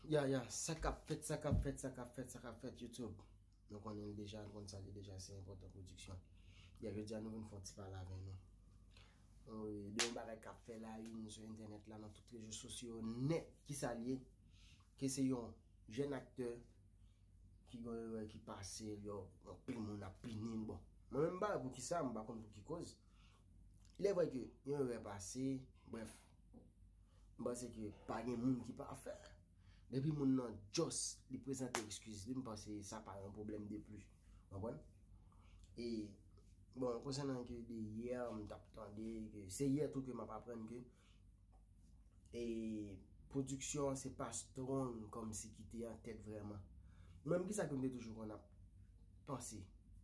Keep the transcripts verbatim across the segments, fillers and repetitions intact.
Ya, ya, sa k ap fèt, sa k ap fèt, sa k ap fèt, sa k ap fèt, YouTube. Nou konnen l deja, nou konn sa li deja, se enpòtan pwodiksyon. Ya, jodi a nou vin fè yon ti pale avè nou. Wi, de yon bagay k ap fè la une sou entènèt la, nan tout rezo sosyo yo nèt, ki sa l ye? Ke se yon jèn aktè ki gen yon erè ki pase l, yo, anpil moun ap pini l. Bon, mwen menm m pa wè pou ki sa, m pa konn pou ki koz. Il est vrai ke yon erè pase, brèf, m panse ke pa gen moun ki pafè. Depi moun nan just li prezante eskiz li, m panse sa pa yon pwoblèm de plis. Konprann? E, bon, konsènan ke de yè, m t ap tande ke se yè tou ke m ap aprann ke e pwodiksyon an se pa Strong kòmsi ki te an tèt vrèman. Mwen menm, kisa ke m te toujou konn ap panse?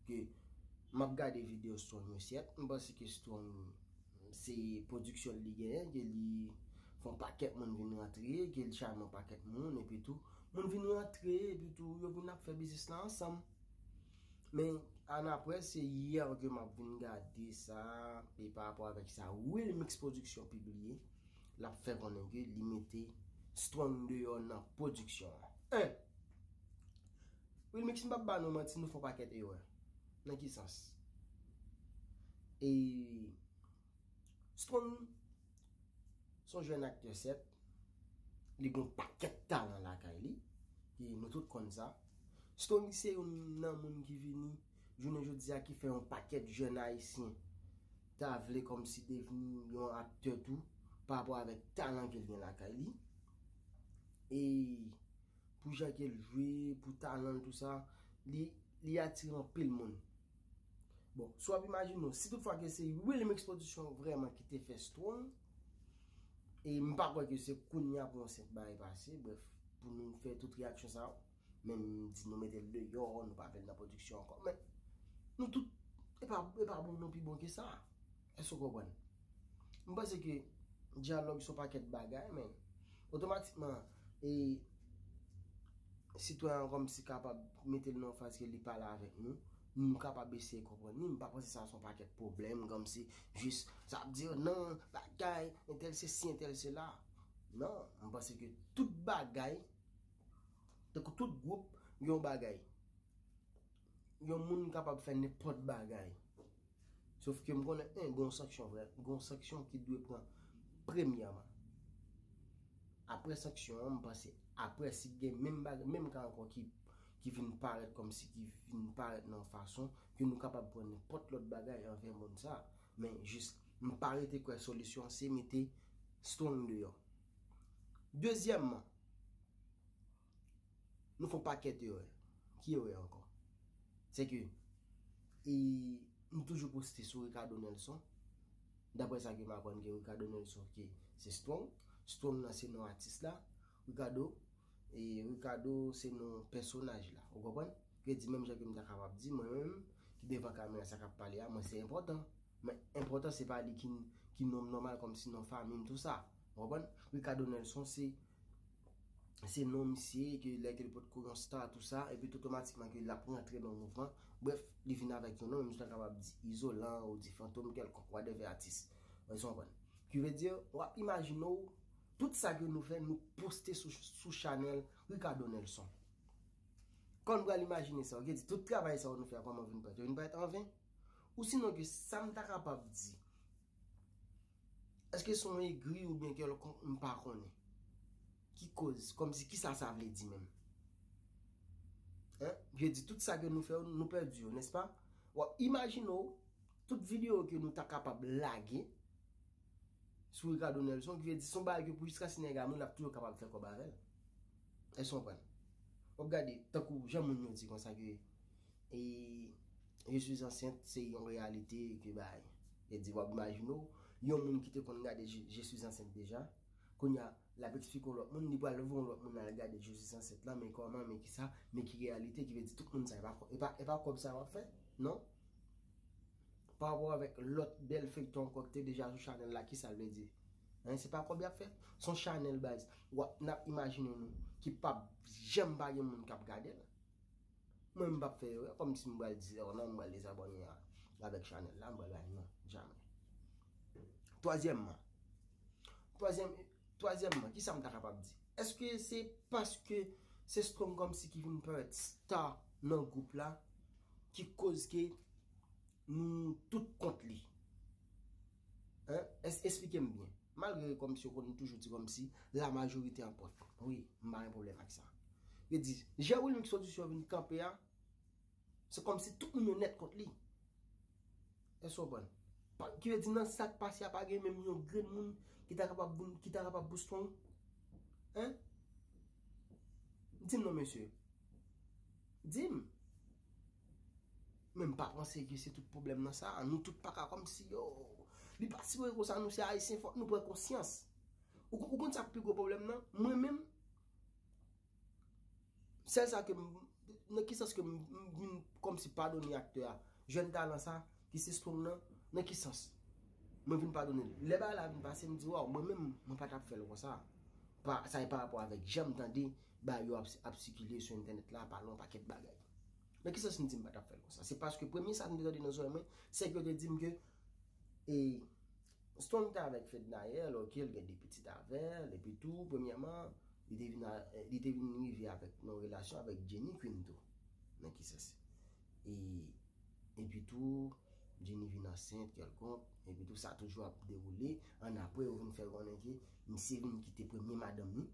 Ke m ap gade videyo Strong yo, sèt, m panse ke Strong se pwodiksyon li genyen, ke li fè yon pakèt moun vin rantre, ke li chame yon pakèt moun, epi tou, moun vin rantre, epi tou, yo vin ap fè biznis la ansanm. Men, annapre, se yè ke m ap vin gade sa, e pa rapò avèk sa Wilmix Production pibliye, l ap fè konnen ke li mete Strong deyò nan pwodiksyon an. En! Wilmix, m p ap ba nou manti, nou fè yon pakèt erè. Nan ki sans? E Strong se yon jèn aktè, sèt, li gen yon pakèt talan lakay li, e nou tout konn sa. Strong se youn nan moun ki vini, jounen jodi a, ki fè yon pakèt jèn ayisyen ta vle kòmsi devni yon aktè tou, pa rapò avèk talan ke l gen lakay li. E pou jan ke l jwe, pou talan l, tou sa, li, li atire anpil moun. Bon, si w ap imajine w, si toutfwa ke se Wilmix Production vrèman ki te fè Strong, e m pa kwè ke se kounye a pou yon senp bagay pase, brèf, pou nou fè tout reyaksyon sa yo, men m di nou mete l deyò, nou pa vle l nan pwodiksyon ankò. Men, nou tout, e pa, e pa bon, nou pi bon ke sa. Èske w konprann? M panse ke dyalòg se yon pakèt bagay, men otomatikman, e sitwayen an kòmsi kapab mete l nan yon faz ke li pale avèk nou, nou kapab eseye konprann li. M pa panse sa se yon pakèt pwoblèm, kòmsi jis sa ap di, "Non, bagay, entèl sesi, entèl sela." Non, m panse ke tout bagay, tankou tout gwoup, gen yon bagay. Yon moun kapab fè nenpòt bagay. Sof ke m konnen, en, gen yon sanksyon vrè, gen yon sanksyon ki dwe pran premyèman. Apre sanksyon an, m panse, apre si gen menm bagay, menm ka ankò ki, ki vin parèt kòmsi ki vin parèt nan yon fason ke nou kapab pran nenpòt lòt bagay anvè moun sa. Men jis, m pa rete kwè solisyon an se mete Strong deyò. Dezyèmman, nou fè yon pakèt erè. Ki erè ankò? Se ke, e, nou toujou poste sou Ricardo Nelson. Daprè sa ke m aprann ke Ricardo Nelson ke se Strong. Strong nan se non atis la. Ricardo, e Ricardo se non pèsonaj la. Ou konprann? Vle di menm jan ke m ta kapab di, mwen menm, ki devan kamera sa k ap pale a, mwen se enpòtan. Men enpòtan se pa li ki, ki non m nòmal kòmsi non fanmi m tou sa. Ou konprann? Ricardo Nelson se se non misye, ke lè ke li potko yon star, tou sa, epi tou otomatikman ke l ap rantre nan mouvman. Brèf, li vin avèk yon non, menm jan w kapab di Izolan, ou di Fantom, kèlkonk, whatever atis. Ou konprann? Ki vle di, w ap imajine w, tout sa ke nou fè, nou poste sou, sou chanèl Ricardo Nelson. Kòman w pral imajine sa, ou di tout travay sa yo nou fè a, kòman vin parèt? Yo vin parèt anven? Ou sinon ke sa m ta kapab di, èske se yon egri oubyen kèlkonk, m pa konnen. Ki koz, kòmsi kisa sa vle di menm? Hein? Vle di tout sa ke nou fè yo, nou pèdi yo, nèspa? W ap imajine w, tout videyo ke nou ta kapab lage sou Ricardo Nelson, ki vle di se yon bagay ke pou jiska Senegal, moun ap toujou kapab fè kòb avè l. Èske w konprann? W ap gade, tankou jan moun yo di konsa ke, e, Je suis enceinte, se yon reyalite ke bay. E di, w ap imajine w, yon moun ki te konn gade Je, Je suis enceinte deja, kounye a, l ap eksplike yon lòt moun, li pral voye yon lòt moun al gade Je suis enceinte lan, men kòman, men kisa, men ki reyalite, ki vle di tout moun sa, e pa, e pa, e pa kòb sa w ap fè, non? Pa rapò avèk lòt bèl feyton ankò ki te deja sou chanèl la, kisa l vle di? Hein, se pa kòb y ap fè? Se yon chanèl baz. W ap, n ap imajine nou ki p ap janm pa gen moun k ap gade l. Mwen, m p ap fè erè, kòmsi m pral di, oh non, m pral dezabòne a, avèk chanèl la, m pral bay, non, jamè. Twazyèmman, twazyèm, twazyèmman, kisa m ta kapab di? Èske se paske se Strong kòmsi ki vin parèt star nan gwoup la ki koz ke nou tout kont li? Hein? Es-, esplike m byen. Malgre kòmsi yo konn toujou di kòmsi la majorité emporte. Wi, m pa gen pwoblèm ak sa. Yo di, jan Wilmix Production vin kanpe a, se kòmsi tout moun yo nèt kont li. Èske w konprann? Pa, ki vle di nan sa k pase a pa gen menm yon grenn moun ki ta kapab vin, ki ta kapab bous Strong? Hein? Di m non, mesye. Di m. Men m pa panse ke se tout pwoblèm nan sa. Nou tout pa ka kòmsi yo. Li pa si vre konsa, nou se Ayisyen, fòk nou pran konsyans. Ou, ou konn sa k pi gwo pwoblèm nan? Mwen menm, sèl sa ke m, nan ki sans ke m, m vin kòmsi padone aktè a, jèn talan sa, ki se Strong nan, nan ki sans? Mwen vin padone l. Lè bagay la vin pase, m di, waw, mwen menm, mwen pa t ap fè l konsa. Pa, sa e pa rapò avèk jan m tande bagay yo ap, ap sikile sou entènèt la, pale yon pakèt bagay. Nan ki sans m di m pa t ap fè l konsa? Se paske premye sa m te tande nan zòrèy mwen, se ke yo te di m ke, e, Strong te avèk Fednaelle, ok, l gen de pitit avè l, epi tou, premyèman, li te vin a, li te vin rive avèk nan relasyon avèk Jenny Queen tou. Nan ki sans? E, epi tou, Jenny vin ansent kèlkonk, epi tou, sa toujou ap dewoule. Annapre, yo vin fè konnen ke misye vin kite premye madanm li.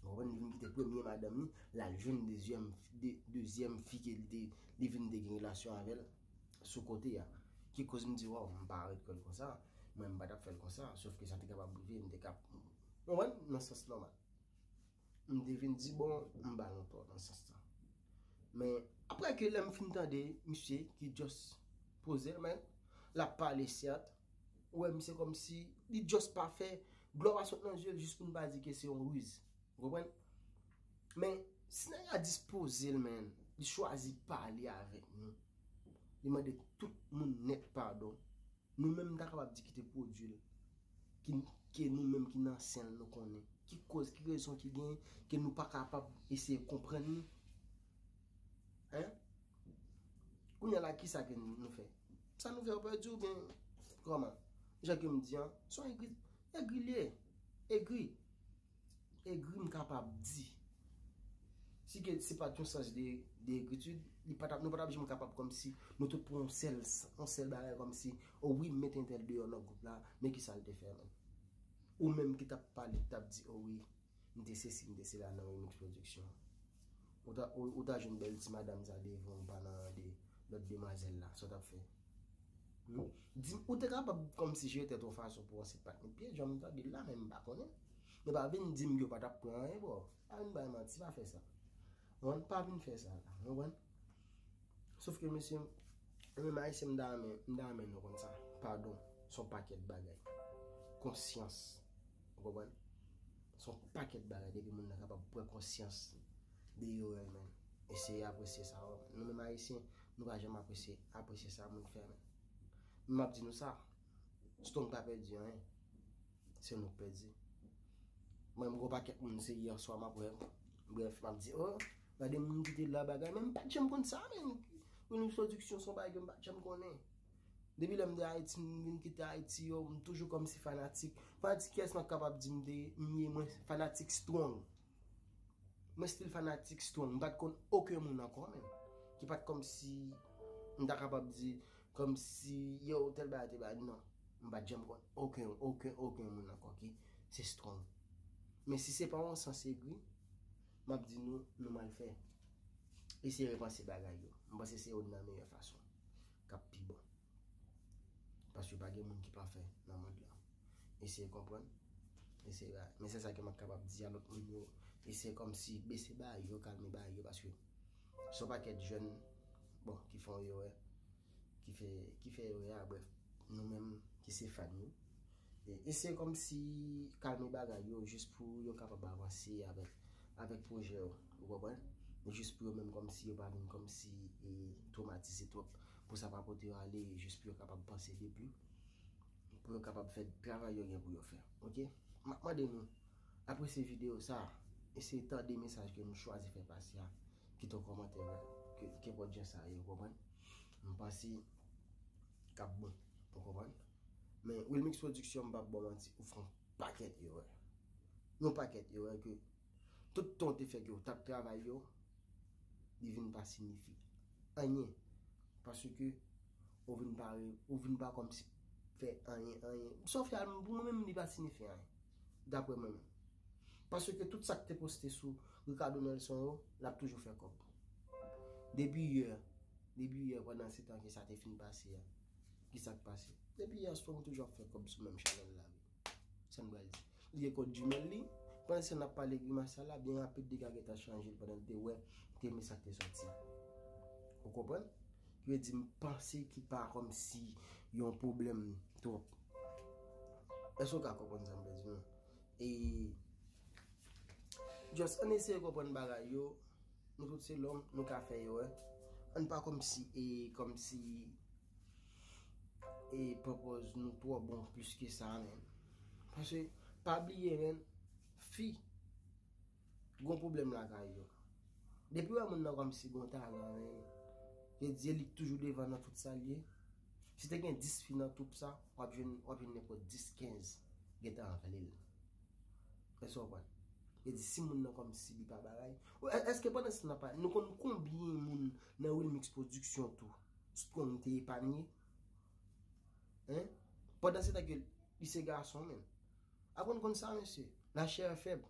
Ou konprann? Li vin kite premye madanm li, l al jwenn dezyèm, de, dezyèm fi ke li te, li vin te gen relasyon avè l sou kote a. Ki koz m di, waw, m pa ret kwè l konsa. Mwen, m pa t ap fè l konsa. Sòf ke sa te kapab rive, m te kap, ou konprann? Nan sans nòmal. M te vin di, bon, m ba l yon tò nan sans sa. Men, apre ke lè m fin tande misye ki just poze l, men, l ap pale, sèt, ou wè misye kòmsi, li just pa fè, glwa pa sot nan zye l, jis pou n pa di ke se yon riz. Ou konprann? Men, si nèg la dispoze l, men, li chwazi pale avèk nou. Li mande tout moun nèt padon. Nou menm, m ta kapab di ki te pwodui l. Ki, ke nou menm ki nan sen l, nou konnen. Ki koz, ki rezon ki gen, ke nou pa kapab eseye konprann li? Hein? Kounye a la, ki sa ke nou, nou fè? Sa nou fè, yo pèdi oubyen kòman? Jan ke m di an, se yon egri, egri li ye. Egri. Egri, m kapab di. Si ke se pa t yon sans de, de egritid, li pa t ap, nou pa t ap janm kapab kòmsi, nou tout pran yon sèl, yon sèl bagay kòmsi, o wi, m met entèl deyò nan gwoup la, men ki sa l te fè, menm? Ou menm ki t ap pale, ki t ap di, o wi, m te sesi, m te sela nan Remix Production. Ou ta, ou, ou ta jwenn bèl ti madanm sa devan w, pa nan de, lòt demwazèl la, sa w t ap fè? Hmm? Di m, ou te kapab kòmsi jere tèt ou fason pou w ansent pa t met pye, jan m tande l la, men m pa konnen. Men pa vin di m yo pa t ap pran anyen, bro. Pa vin bay manti, pa fè sa. Ou konprann? Pa vin fè sa la, ou konprann? Sòf ke, mesye, mwen menm Ayisyen, m ta renmen, m ta renmen nou konn sa. Padon, se yon pakèt bagay. Konsyans. Ou konprann? Se yon pakèt bagay depi moun nan kapab pran konsyans de yo, men. Eseye apresye sa, ou konprann? Nou menm Ayisyen, nou pa janm apresye, apresye sa moun fè, men. Men m ap di nou sa, Strong pa pèdi anyen. Se nou k pèdi. Mwen, m gon pakèt moun, se yè swa m ap wè. Brèf, m ap di, oh, gade moun ki te la bagay. Men m pa t janm konn sa, men. Remix Production se yon bagay ke m pa t janm konnen. Depi lè m te Ayiti, m vin kite Ayiti, yo, m toujou kòmsi fanatik. Fanatik kiyès m ap kapab di m te, m ye, mwen fanatik Strong. Mwen still fanatik Strong. M pa t konn okenn moun ankò, menm. Ki pa t kòmsi, m ta kapab di, kòmsi, yo, tèl bagay, tèl bagay, non. M pa t janm konn okenn, okenn, okenn moun ankò ki se Strong. Men si se pa yon sans egri, m ap di nou, nou mal fè. Eseye repanse bagay yo. M panse se youn nan meyè fason k ap pi bon. Paske pa gen moun ki pafè nan mond lan. Eseye konprann. Eseye bay. Men se sa ke m ap kapab di a lòt moun yo. Eseye kòmsi bese bay yo, kalme bay yo, paske se yon pakèt jèn, bon, ki fè yon erè, ki fè, ki fè erè a, brèf, nou menm ki se fan yo. E, eseye kòmsi kalme bagay yo, jis pou yo kapab avanse avèk, avèk pwojè yo, ou konprann? E jis pou yo menm kòmsi yo pa vin kòmsi, e, twomatize twòp, pou sa pa pote yo ale, e jis pou yo kapab panse de pli, pou yo kapab fè travay yo gen pou yo fè, oke? M ap mande nou, apresye videyo sa, eseye tande mesaj ke nou chwazi fè pase a, kite yon kòmantè, ke, kenpòt jan sa ye, ou konprann? M panse k ap bon, ou konprann? Men, Wilmix Production, m p ap ba w manti, ou fè yon pakèt erè. Yon pakèt erè ke tout tan w te fè ke w t ap travay yo, li vin pa siyifi anyen. Paske ou vin pa, ou vin pa kòmsi fè anyen, anyen. Sa w fè a, pou mwen menm, li pa siyifi anyen. Daprè mwen menm. Paske tout sa k te poste sou Ricardo Nelson yo, l ap toujou fè kòb. Depi yè, depi yè, pandan se tan ke sa te fin pase a, ki sa k pase? Depi yè, Strong toujou ap fè kòb sou menm chanèl la, wi. Sa m pral di. Li gen kont Gmail li. Pandan n ap pale grimas sa la, byen rapid, deja gentan chanje l pandan l te wè, te renmen sa k te sòti a. Ou konprann? Ki vle di, m panse ki pa kòmsi yon pwoblèm twòp. Èske w ka konprann sa m vle di nou? E just ann eseye konprann bagay yo. Nou tout se lòm, nou ka fè erè. Ann pa kòmsi, e, kòmsi, e, pran pòz nou twò bon plis ke sa, menn. Paske, pa bliye, menn, fi, gon pwoblèm lakay yo. Depi w wè moun nan kòmsi gon talan, menn, yo di li toujou devan nan tout sa l ye. Si te gen dis fi nan twoup sa, w ap jwenn, w ap jwenn nenpòt dis, kenz gentan anvle l. Èske w konprann? Yo di si moun nan kòmsi li pa bagay. Ou, è-, èske pandan se tan nan pa, nou konn konbyen moun nan Wilmix Production tou Strong te epanye? Hein? Pandan se tan ke li se gason, menn. Aprann konn sa, mesye. La chair est faible.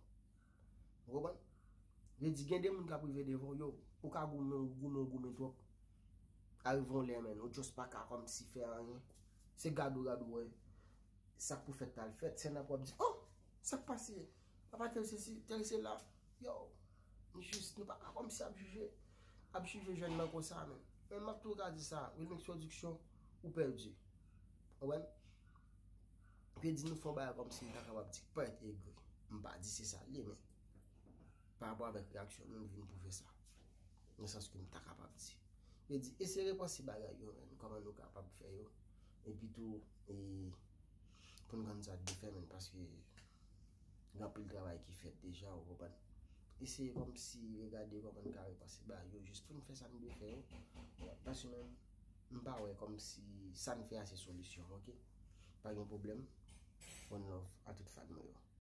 Ou konprann? Vle di, gen de moun k ap rive devan w, yo, ou ka goumen, ou goumen, ou goumen twòp. Arive yon lè, menn, ou just pa ka kòmsi fè anyen. Se gade w, gade w, wè. Sa k pou fèt, pral fèt. Se nan w ap di, oh, sa k pase? Papa tèl sesi, tèl sela. Yo, jis, nou pa ka kòmsi ap jije, ap jije jèn nan konsa, menn. Men m ap toujou ka di sa, Wilmix Production, ou pèdi. Ou konprann? Vle di nou fè yon bagay kòmsi m ta kapab di pèt egri. M pa di se sa l ye, men pa rapò avèk reyaksyon nou, nou vin pwouve sa. Nan sans ke m ta kapab di. Vle di, eseye repanse bagay yo, menn, kòman nou kapab fè yo. Epi tou, e, pou n konn sa de fè, menn, paske gen anpil travay ki fèt deja, ou konprann. Eseye kòmsi regade kòman n ka repanse bagay yo, jis pou n fè sa n dwe fè yo. Paske menm, m pa wè kòmsi sa n fè a se solisyon, oke? Pa gen pwoblèm. One love a tout fan mwen yo.